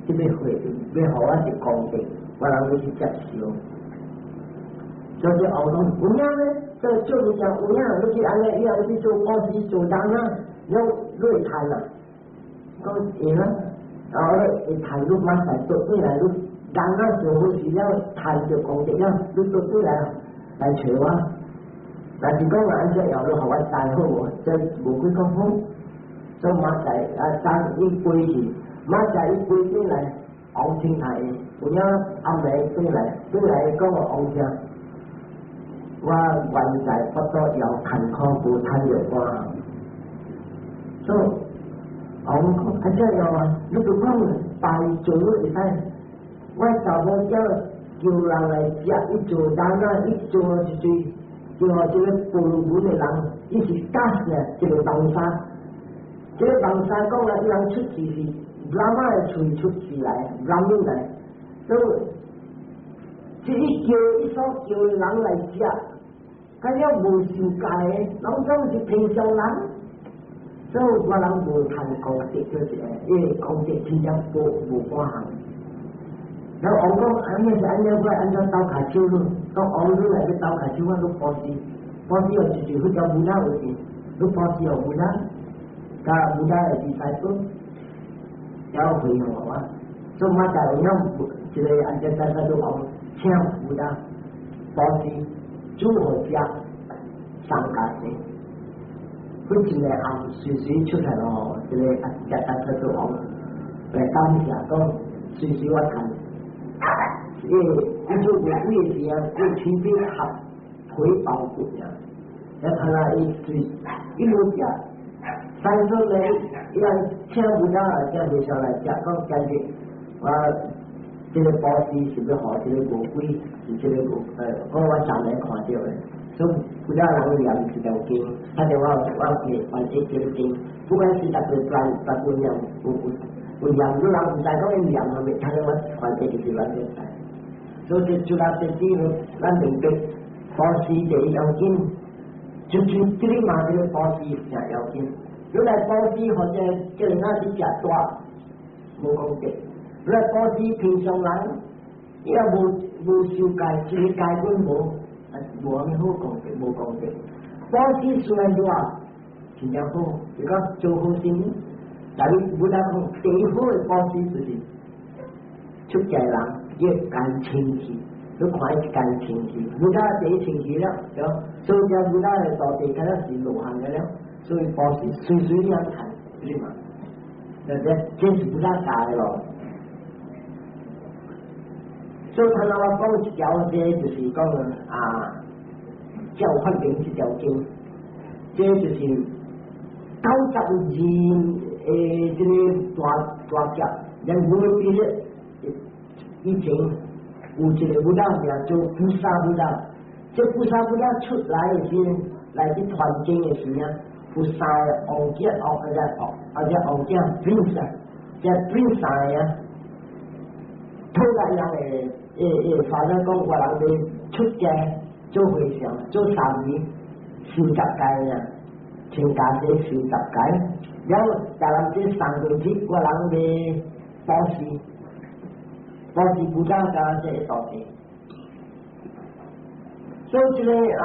這欲回欲予我一功德。我人欲去接受，所以王講有影咧，這做物件有影，你去按呢，以後你去做布施做人啊，了你會趁啊，講會啊，然後咧會趁你馬上倒轉來，你人啊做好事了，趁著功德了，你倒轉來來揣我，若是講按怎樣，你予我知好無？這無鬼講好，所以馬仔啊，當伊飛去，馬仔伊飛轉來。王聽台，有影暗暝轉來，轉來講予王聽，我原在腹肚枵艱苦無趁著我，所以王講啊這樣啊，你就講白做會使，我查某囝叫人來食，伊做人啊，伊做一堆，叫這个婆羅門的人，伊是假死一个網紗，這个網紗講啊，伊人出世是。老媽的喙出世來，人面來，所以這一叫伊所叫的人來食，佢了無受戒的，攏總是平常人，所以我人無趁功德，就是因為功德真正無無半項。然後王講，按呢是按呢，我按怎鬥跤手咯？講王你來欲鬥跤手，我你布施，布施予一條彼條木仔有錢，你布施予木仔，佮木仔的 disciple。然後回向我，所以我就有影一個按這在在都講，請有啦，布施煮予食，三家生，佢一个暗隨隨出來咯，這个阿遮達斯都講來感謝講，隨隨我趁，因為伊做餓鬼的時啊，伊喙邊合皮包骨啊，一睇下伊隨一路食。三歲咧，伊人請有啦，請袂上來食，講今日我這个布施是欲予這个餓鬼，是這个餓，講我昨暝看著的，所以有了人念這條經，他就我我會翻譯這個經，不管是逐個專逐個念有有有念，有人毋知講伊念啥物，他就我翻譯就是咱就知。所以這就咱這啲，咱明白布施第一要緊，就是這個嘛，這個布施誠要緊。你來布施或者叫人仔去食大，無功德。你來布施平常人，伊也無無受戒，一个戒本無，無啥物好功德，無功德。布施雖然熱，真正好，就講做好心，但你無得講第一好的布施就是出家人，伊干清氣，你看伊干清氣，無得第一清氣了，對，所以這無得的徒弟，敢若是羅漢的了。所以布施隨隨樣看，對嘛？對不對？這是不大教的咯。所以頭先我講一條，這就是講啊，教法明這條經，這就是92的這個大大劫，連每比咧以前有一个佛名做菩薩佛，這菩薩佛出來的時，來去傳經的時啊。有三个王子，哦，啊只哦，啊只王子 prince 啊，這 prince 三个啊，討來人的，會會發展講，我人欲出家做和尚，做沙彌，受十戒啊，穿袈裟受十戒，了後逐人這三個月，我人欲布施，布施古早甲這個徒弟，所以這个啊，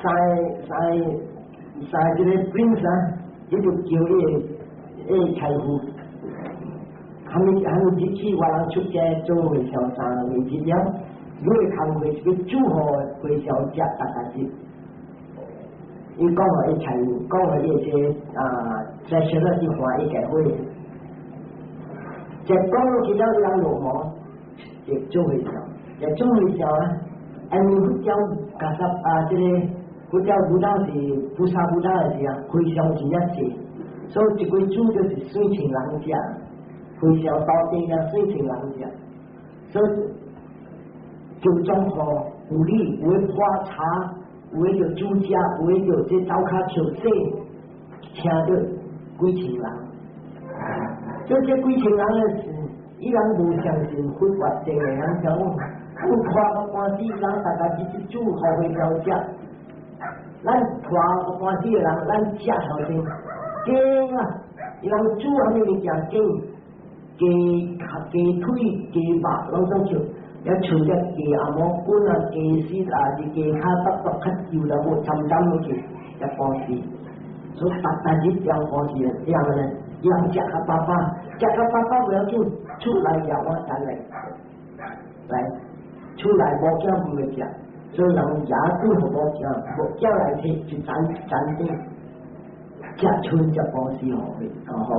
三個三個。三個 prince 啊，伊就叫伊個財富，蝦米蝦米日子我人出家做和尚3個月了，你的工課是欲煮予和尚食逐逐日。伊講予伊財富，講予伊這啊，在小樂去歡伊個會，就講落去了，人落毛，就做和尚，就做和尚啊，因為佛教加濕啊，這個佛教 Buddha 是菩薩 Buddha 的時啊，和尚真正濟，所以一規煮就是四千人食，和尚到底啊四千人食，所以就裝予婦女有的泡茶，有的就煮食，有的就這灶跤抽洗，請著幾千人。所以這幾千人的是，伊人無相信佛法真的，人講，阮拖個半死，人大家一直煮予和尚食，咱拖個半死的人，咱食頭先，驚啊！伊人煮啥物物件驚，雞雞腿、雞肉攏總笑，抑像隻雞阿毛棍啊、雞絲啊，是雞跤卜卜較幼啦，無針針落去，一布施，所以逐逐日這樣布施，這樣呢，人食較飽飽，食較飽飽不要緊，厝內也我等來，來厝內某囝毋會食，所以人也對予某囝，某囝來摕一盞盞頂，食剩只布施予伊，然後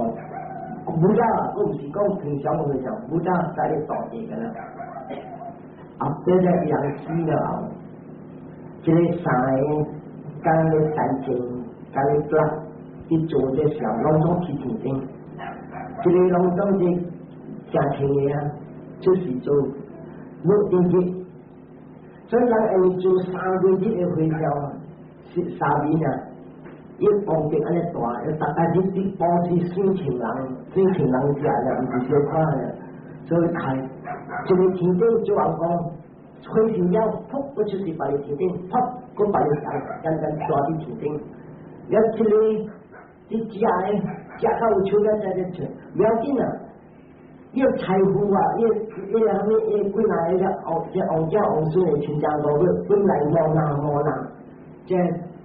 Buddha，我毋是講平常和尚，Buddha 在咧大地個啦。後底咧人死了後，這個三个共咧三正，共咧抓去做這時候，攏總去天頂。這個攏總是誠清的啊，就是做六定日。所以人會做3個月的和尚，是沙彌啊，伊功德按呢大，逐逐日佇布施四千人，四千人食了，毋是小可的，所以開一个天頂做人講，火燒了，噗，閣出去別个天頂，噗，閣別个人簡單抓佇天頂。了這个佇食的，食到有手了才咧出，不要緊啊。伊個財富啊，伊伊個啥物，伊幾若個王，這王子王孫的親戚五個，本來無那無那，這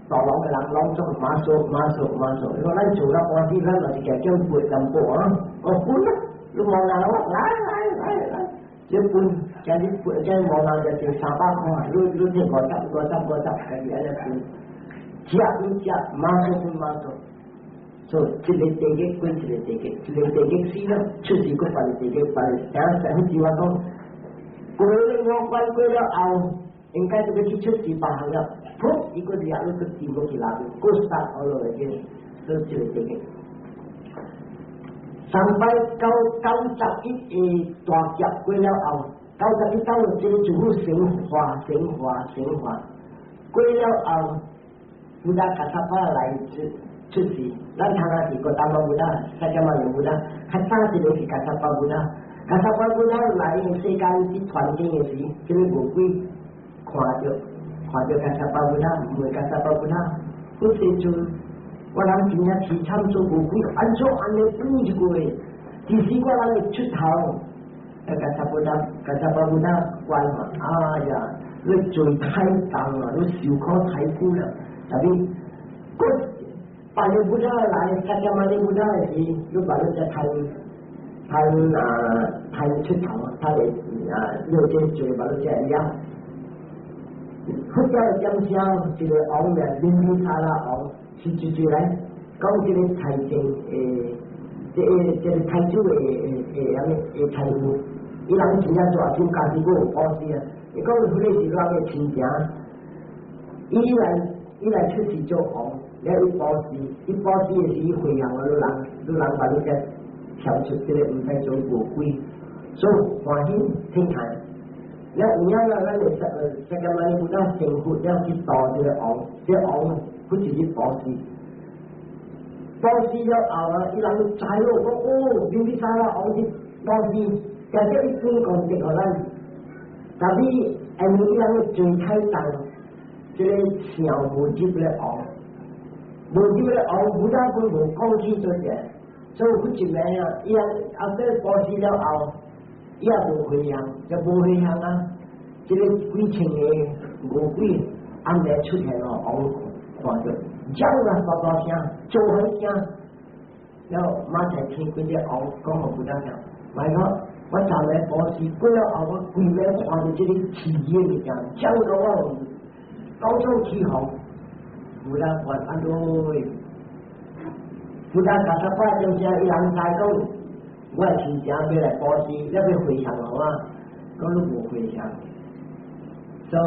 大王的人攏總馬數馬數馬數，伊講咱做了半死，咱嘛是共叫背淡薄啊，我分啊，你無拿我來來來來，這分，這你分，這無拿就剩300塊，你你摕五十五十五十，家己按呢分，食分食，馬數分馬數。所以一个地獄滾一个地獄，一个地獄死了，出世閣別个地獄，別个等下上句話講，過了五關過了後，應該就欲去出世別項了，噗，伊閣掠入去掉落去內面，閣殺好落來個，所以這個地獄。三擺九91個大劫過了後，91走這個就好成化成化成化，過了後，Buddha Kassapa 來出出世，咱通仔是 Gotama Buddha，釋迦牟尼 Buddha，較早一个是 Kassapa Buddha，Kassapa Buddha 來世間去傳經的時，這个餓鬼看著看著 Kassapa Buddha，問 Kassapa Buddha，佛世尊，我人真正淒慘做餓鬼，按怎按呢轉一個月，其實我人會出頭，Kassapa Buddha，Kassapa Buddha 關嘛，哎呀，你罪太重了，你受苦太久了，特別，閣別个 Buddha 來，釋迦牟尼 Buddha 的時，你把你只趁趁啊趁出頭，他會啊有這罪把你只了。佛教的點聲，一个王名賓毗沙羅王，是一一來講這个財政的，這个這个財主的的啥物的財富，伊人真正大手，家己閣有布施啊。伊講彼个是咱的親情，伊來伊來出世做王，了伊布施，伊布施的時，伊回向啊，你人你人把你遮跳出這个毋使做餓鬼，所以歡喜聽看。了有影了，咱的釋迦牟尼佛成佛了去度這个王，這個王不是去布施，布施了後啊，伊人知咯，講哦，賓毗沙羅王去布施，結果伊分功德予咱，但是因為伊人的罪太重，這個想無入咧王，無入咧王，Buddha 本無講起做者，所以佛一名啊，伊人後底布施了後，伊也無回向，就無回向啊！這個幾千個餓鬼暗暝出現哦，王看著，叫啊大大聲，做好聲，了馬上聽幾隻王講予佛陀聽，來講我昨暝布施過了後，我規暝看著這個刺耳的物件，叫到我到處起哄，佛陀話安怎？佛陀三十八就是伊人知講，我親情欲來布施，你欲回向予我，講你無回向，所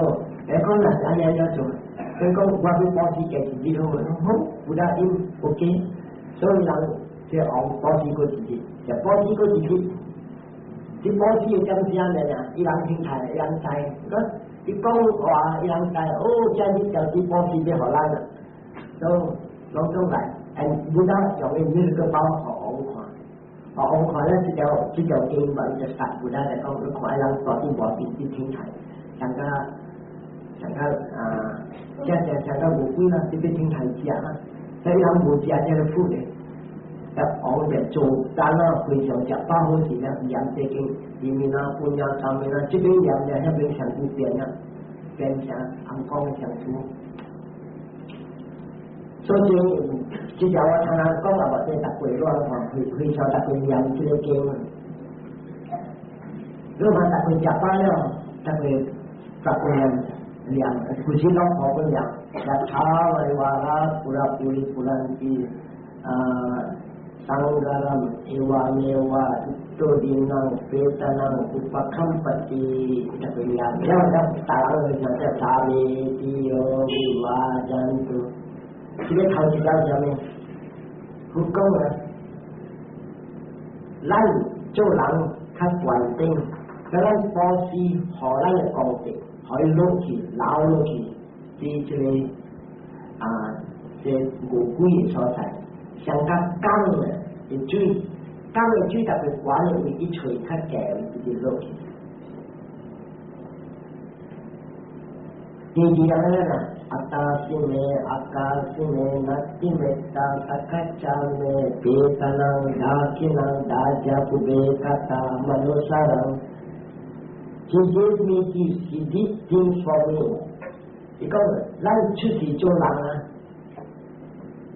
以講若是按呢樣做，伊講我欲布施加一日好，好，佛陀應 OK，所以人這王布施過一日，就布施過一日，這布施的點聲呢？伊人聽台，伊人知，講伊講話，伊人知，哦，這日就是布施欲予咱啦，所以攏總來，and 佛陀用伊 miracle 包予王看，予王看咧，這條經文就殺佛陀來講，你看伊人大頂無邊佇天台，上甲上甲啊，這這上甲無鬼啦，佇欲天台食啦，所以人無食這個福咧。王就做單啦，非常食飽好時咧，念這經，裡面啊，半夜上面啊，這邊念咧，那邊上古變啊，變成紅光的上書。所以這條我聽人講啊，或者逐過亂看，非非常逐過念這個經。你看逐過食飽了，逐過逐過念念，規身攏好本念，ยะถาวาริวะหาปูรา ปูริปูเรนติ 啊。สังฆรังเอวาเมวะอิโตดินังเปตานังอุปคัมปติตะเกียบแล้วแล้วตาเลยจะสามีติโยวิวาจันตุ這個頭一條啥物？佛講啊，咱做人較懸頂，咱布施，予咱的功德，予伊落去，流落去，佇這個啊，這餓鬼的所在，上較江的水，江的水特別懸的位，伊揣較低位，直直落去。第二樣咧啦，阿達斯美、阿卡斯美、那တိមេតាសកច្ចាមេបេតនងដាគិនងដាជាពុបេកតាមនុសារង He gave me this, he did things for me。伊講，咱出世做人啊，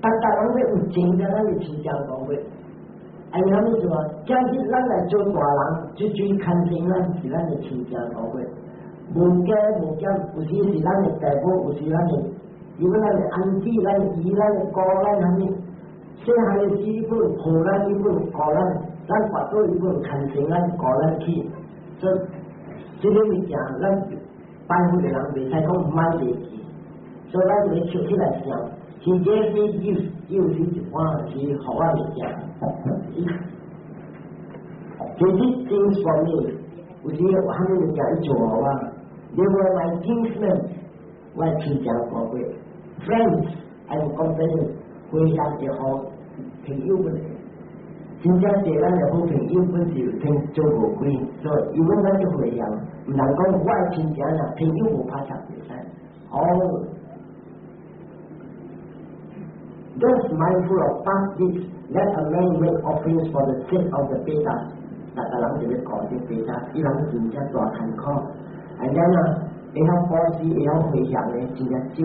逐逐人欲有情的，咱是親情寶貴。哎，啥物做啊？今日咱來做大人，這水牽情咱是咱的親情寶貴。無加無減，有時是咱的大母，有時咱的，因為咱的 auntie、咱的姨、咱的姑、咱啥物，細漢的時伊本抱咱，伊本顧咱，咱跋倒伊本牽情咱顧咱去，所以這個物件，咱拜佛的人袂使講毋愛袂記，所以咱就會抽起來想，He gave me gift，又是一款是予我物件，He did things for me，有時有啥物物件伊做予我。They were my kinsmen，我親情寶貴，friends and companions，非常的好朋友們。真正濟咱的好朋友本是聽做餓鬼，所以因為咱就回向，毋通講我的親情啦，朋友無拍插袂使。哦，Thus mindful of past deeds, let a man make offerings for the sake of the petas。逐個人就欲顧這 peta，伊人真正大艱苦。啊，咱啊，會曉布施，會曉回向的真正少。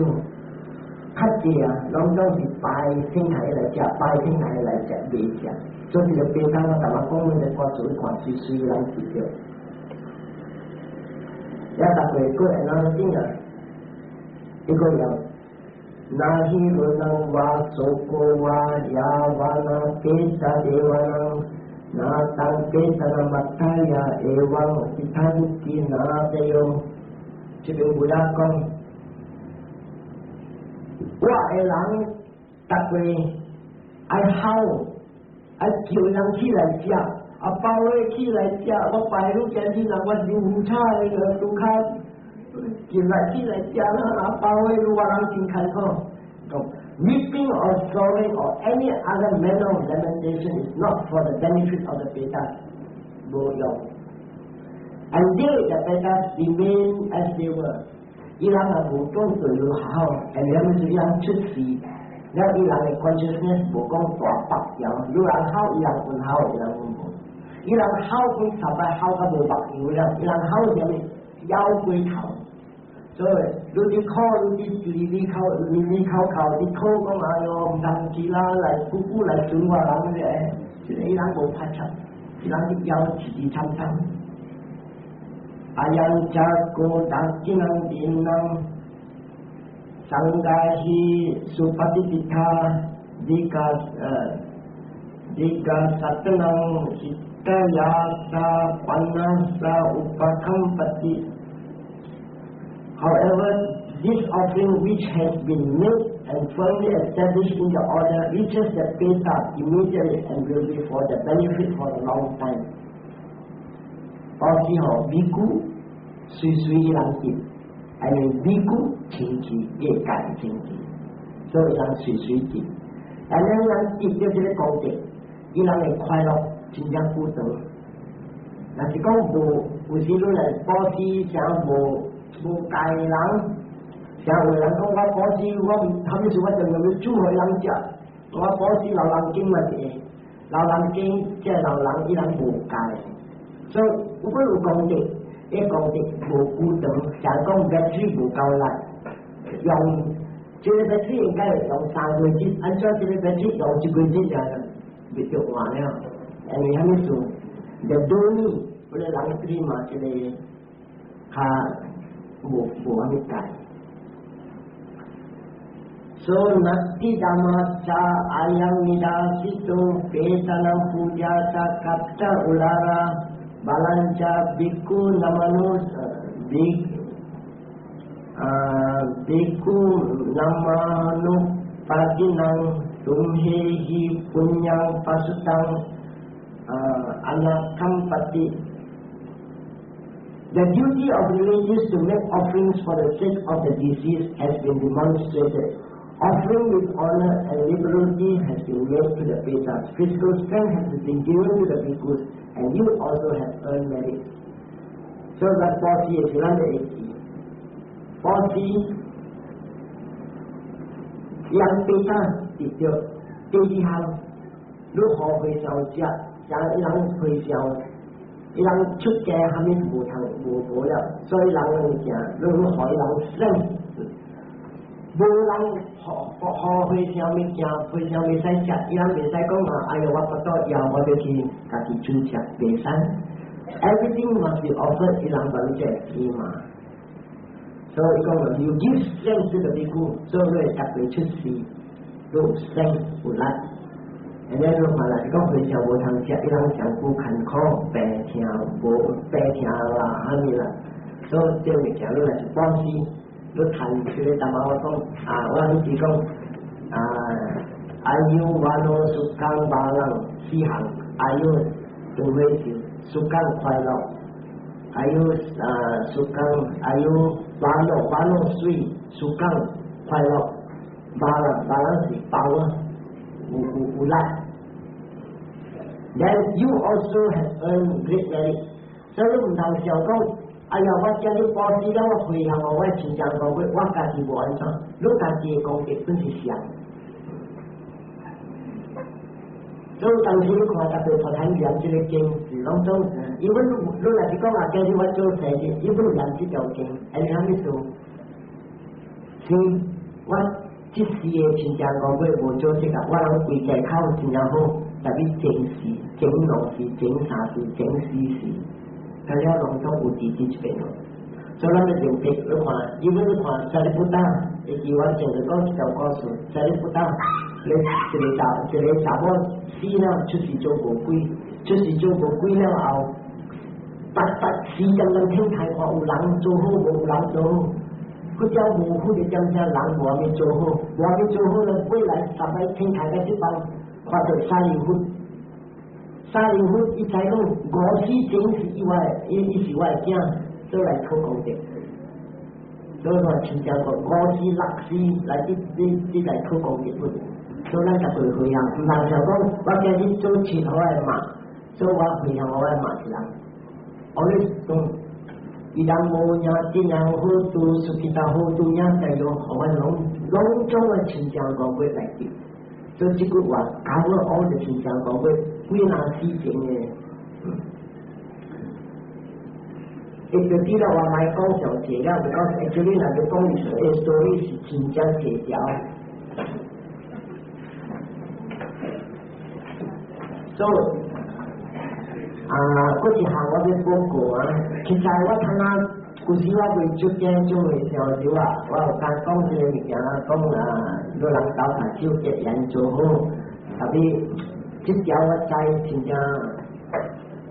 較濟啊，攏總是拜天台來食，拜天台來食，袂食。所以這個 peta 我逐擺講，那個歌詞看水水來記著。也逐個過安怎頂啊？一個人，那希羅能瓦蘇哥瓦亞瓦那貝薩德瓦能，那當貝薩那馬塔亞埃旺伊坦吉那德喲。這邊有人講，我的人逐個愛吼，愛叫人起來食，啊包伙起來食，我拜汝今日人我牛叉的個拄較進來起來食啦，啊包伙汝我人真艱苦。Weeping or sorrowing or any other manner of lamentation is not for the benefit of the petas. 無用。And they, the petas, remain as they were. 伊人也無講對好，and 他們是伊人出世，了伊人的 consciousness 無講大白條，有人好，伊人分好，伊人分無。伊人好幾十擺好到無目油了，伊人好啥物？枵過頭。所以你佇苦，你佇離離口離離口口，佇苦講哎喲，毋通去啦，來久久來巡我人咧，這個伊人無拍插，伊人佇枵凄凄慘慘。Ayañca ko dakkhiṇaṃ dīnaṃ saṅgahi supatipitthā dīgha dīghasaṭanaṃ hitayasa pannasa upakampati. However, this offering which has been made and firmly established in the order reaches the peta immediately and will be for the benefit for a long time. 布施予比丘，隨隨伊人得，因為比丘清氣，伊會家己清氣，所以人隨隨得。但係人得到這個功德，伊人會快樂，真正久長。若是講無，有時你來布施，啥無無戒人，啥有人講我布施，我啥物事我就用去煮予人食，我布施老人經嘛是會，老人經這老人伊人無戒，所以有果有功德，伊功德無久長，像講 battery 無夠力，用這個 battery 應該用3個月，按怎這個 battery 用一個月就就換了？因為啥物事？就 donee，嗰個人對嘛，這個較無無啥物解。So natthi dhammassā ayaṃ nidāsito petanam pūjāsa kaṭṭha ulara balañca bhikkhu namanu bhikkhu namanupadinaṃ tumhehi puññaṃ pasutaṃ anakampati. The duty of religious to make offerings for the sake of the deceased has been demonstrated. Offering with honor and liberality has been made to the petas. Physical strength has been given to the bhikkhus, and you also have earned merit. So that 布施是咱的會記。布施，讓 peta 得到第二項，你予和尚食，像伊人和尚，伊人出家蝦米無通無無了，所以人物件，你予伊人耍。無人予予和尚物件，和尚袂使食，伊人袂使講啊！哎喲，我腹肚枵，我欲去家己煮食，袂使。Everything must be offered，伊人把你這記嘛。所以講，you give strength to the bhikkhu，所以你會特別出世，你有 strength 有力。然後你看啦，是講和尚無通食，伊人上久艱苦，病痛無病痛啦，蝦米啦，所以這物件你若是布施。你趁這個淡仔我講啊，我彼時講啊，āyu vanno sukhaṃ balaṃ四項，āyu 長歲壽，sukhaṃ 快樂，āyu 啊 sukhaṃ āyu vanno vanno 水，sukhaṃ 快樂，balaṃ balaṃ 是 power 有有有力。Then you also have earned great merit。所以你毋通想講。哎呀，我遮爾布施了，我回向予我親像五位，我家己無按怎，你家己的功德本是上。所以當時你看特別佛壇念這個經是攏總，因為你你若是講啊，今日我做生日，伊本念這條經，因為啥物事？是我這世的親像五位無做這個，我人規家口真正好，特別前世、前兩世、前三世、前四世。大家攏總有佇佇這邊咯，所以咱要認得，你看，因為你看 Sariputta，會記我前日講一條故事，Sariputta，你一個查一個查某死了，出世做餓鬼，出世做餓鬼了後，白白時間咱天台看有人做好，無人做好，或者無好的點只人無蝦米做好，無蝦米做好了，未來十擺天台個這幫看到沙利佛。沙利佛伊知講五死前是伊我的，伊伊是我的囝，做來討功德。所以說親像講五死六死來佇佇佇來討功德本。所以咱逐個回向，毋通想講我今日做七好的嘛，所以我回向我的嘛是人。我咧講，伊人無影這樣好度，sukhitā hotu ñātayo，予阮攏攏總的親像五位來得。所以這句話教我學的親像五位。幾若死前的，伊就知道我莫講上濟了，because actually 若要講伊 story 是真正濟條。所以啊，閣一項我欲報告啊，其實我通啊，舊時我未出家做的時候啊，我有甲講這个物件，講啊，老人鬥下手結緣做好，特別這條我知真正。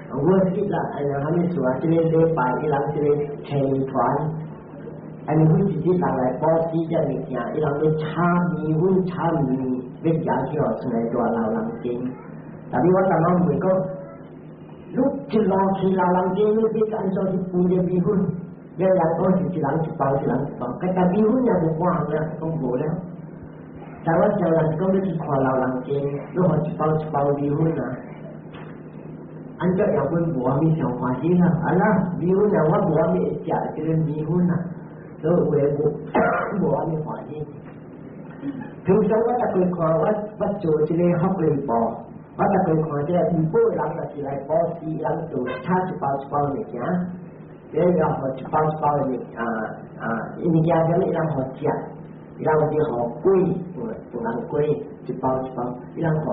我識啦，哎呀，啥物事啊？這个禮拜伊人這个青團，啊，你每一日人來布施這物件，伊人欲炒麵粉，炒麵欲夾起來出來蹛老人間。特別我逐擺問講，你一路去老人間，你欲按怎去分這麵粉？了人講是一人一包，一人一包，佮但麵粉也無半項啊，講無了。但我常人講欲去看老人間，你予一包一包麵粉啊。按照日本無啥物上歡喜啦，啊啦，麵粉啊，我無啥物會食這个麵粉啊，所以有的無無啥物歡喜。平常我逐個看我我做這个福利部，我逐個看這个毋報人若是來布施，人就炒一包一包物件，這個予一包一包的物啊啊，物件啥物人予食，伊人有啲予粿，飯人粿一包一包，伊人予。